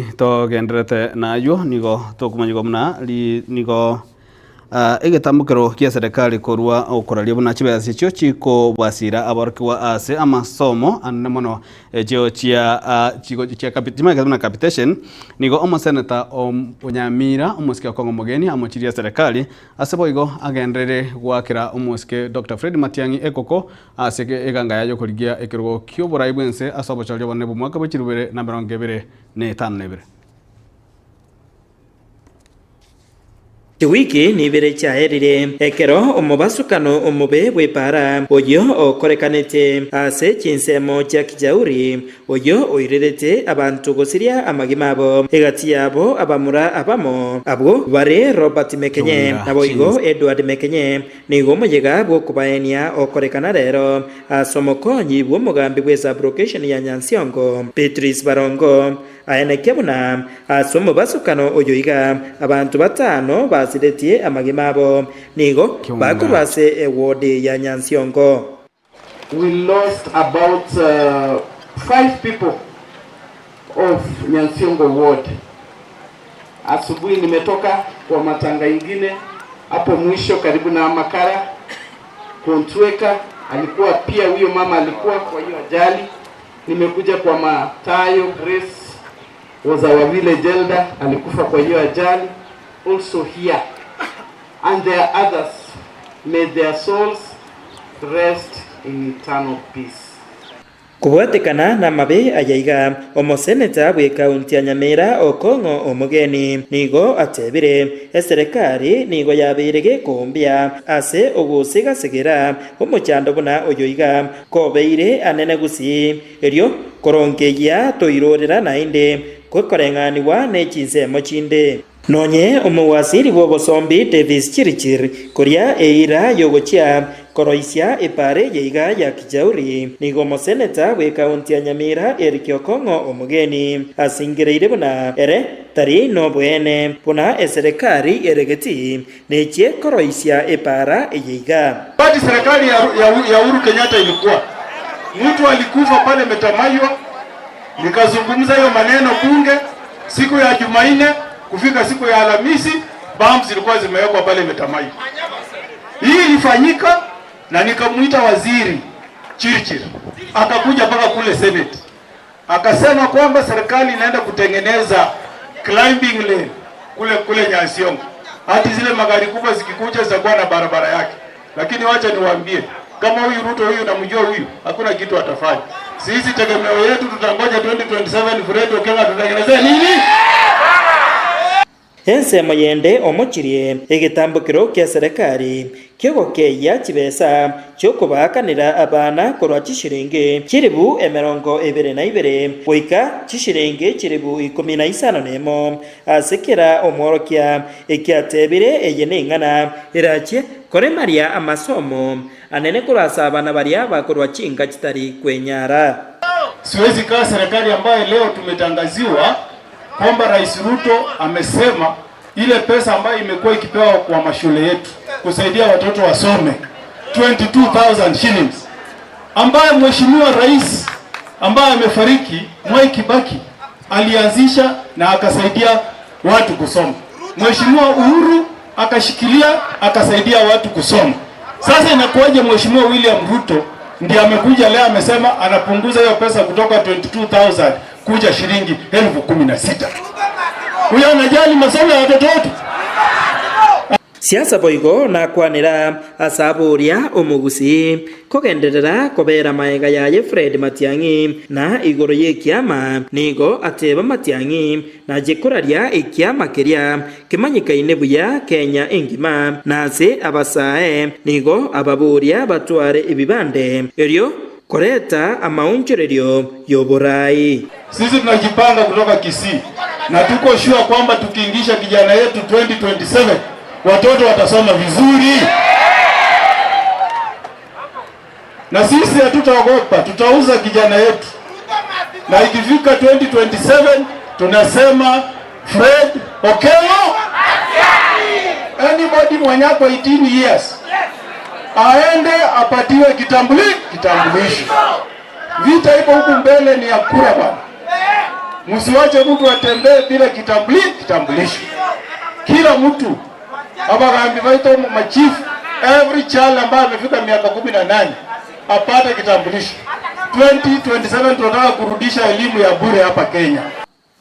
Togendererete nayio nigo tokomanyigwa buna nigo egetambokero gia serikali korwa okoraria buna chibesa echio chikobasira aborokigwa ase amasomo anene mono echio chia chimaete buna capitation. Nigo omoseneta o Nyamira omosike Okong'o Omogeni amochirie eserekari ase boigo agenderere goakera omosike Doctor Fred Matiang'i ekoko ase eganga yaye yokorigia ekerogo kioborai bwense ase obochori obonene bw'omwaka bwe chirubere na 22. Chiwiki nibere chiaerire, ekero omobasukano omobe bw'epaara, oyio okorekanete ase chinsemo chia Kijauri, oyio oirerete abanto gosiria amagima abo, egati yabo abamura abamo, abwo bare Robert Mekenye, naboigo Edward Mekenye, Nigo omoyega bw'okobaenia okorekana rero ase omokonyi bw'omogambi bw'esabrokesheni ya Nyansiongo, Beatrice Barongo, aenekia buna ase omobasukano oyo iga abanto batano basiretie amagima abo nigo bakorwa ase ewodi ya Nyansiongo. We lost about five people of Nyansiongo ward. Asubuhi nimetoka kwa matanga ingine hapo mwisho karibu na Amakara Kontweka alikuwa pia huyo mama alikuwa kwa hiyo ajali. Nimekuja kwa Matayo Grace was our village elder alikufa kwa hiyo ajali also here and there are others may their souls rest in eternal peace. Kobwatekana namabe aya iga, omoseneta bw'ekaunti ya Nyamira Okong'o Omogeni nigo atebire, Eserekari nigo yabeire gekoombia ase ogosigasegera omochando buna oyo iga kobeire anene gusii, erio korongeyia toirorera naende kokoreng'anigwa ne chinsemo chinde. Nonye omowasiri bw'obosombi Davis Chirchir koria eira y'ogochia koroisia epaara eye iga ya Kijauri, nigo omoseneta bw'ekaunti ya Nyamira Eric Okong'o Omogeni asingereire buna ere tari noboene buna eserekari eregeti nechie koroisia epaara eye iga. Wakati serikali ya, ya, ya Uhuru Kenyatta ilikuwa mtu alikufa pale Metamaywa, nikazungumza hiyo maneno bunge siku ya Jumanne kufika siku ya Alhamisi, bumps zilikuwa zimewekwa pale Metamaywa. Hii ilifanyika na nikamuita waziri Chirchir akakuja mpaka kule Senate akasema kwamba serikali inaenda kutengeneza climbing lane kule kule Nyansiongo, hati zile magari kubwa zikikuja zitakuwa na barabara yake. Lakini wacha niwaambie, kama huyu Ruto huyu namjua huyu, hakuna kitu atafanya. Sisi tegemeo yetu tutangoja 2027 Fred Okengo atutengenezee nini? Ensemo yende omochirie egetambokero kia serekari ki'ogokeyia chibesa chi'okobaakanera abana korwa chishiringi chilifu 22 goika chishiringi chilifu 51 ase kera omworokia, ekiatebire eye neng'ana erachie koremaria amasomo anene korwa ase abana baria bakorwa chinka chitari kwenyara. Siwezi kaa serikali ambayo leo tumetangaziwa kwamba Rais Ruto amesema ile pesa ambayo imekuwa ikipewa kwa mashule yetu kusaidia watoto wasome 22,000 shillings, ambayo Mheshimiwa Rais ambaye amefariki Mwai Kibaki alianzisha na akasaidia watu kusoma. Mheshimiwa Uhuru akashikilia akasaidia watu kusoma. Sasa inakuwaje Mheshimiwa William Ruto ndiye amekuja leo amesema anapunguza hiyo pesa kutoka 22,000 kuja shilingi 16,000? Huyo anajali masomo ya watoto wetu? Siasa boigo nakwanera ase aboria omogusii kogenderera kobera maega yaye Fred Matiang'i na igoro y'ekiama nigo ateba Matiang'i nache koraria ekiama keria kemanyekaine buya Kenya engima na ase abasae nigo ababoria batware ebibande erio koreta amaonchorerio y'oborai. Sisi tunajipanga kutoka Kisii na tuko sure kwamba tukiingisha kijana yetu 2027 watoto watasoma vizuri, na sisi hatutaogopa, tutauza kijana yetu, na ikifika 2027 tunasema Fred Okello, anybody mwenye ako 18 years aende apatiwe kitambulisho. Vita iko huku mbele ni ya kura bwana. Msiwache mtu atembee bila kitambuli, kitambulisho. Kila mtu abagambi baito machifu, every child ambaye amefika miaka 18 apate kitambulisho. 2027 tunataka kurudisha elimu ya bure hapa Kenya.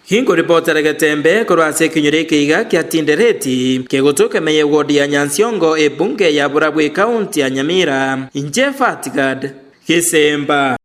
Gingoripotera Getembe korwa ase ekenyoro eke iga kia Tindereti kegotoka ime ye ward ya Nyansiongo ebunge ya Burabwo ekaunti ya Nyamira, inche Fatgard Gesemba.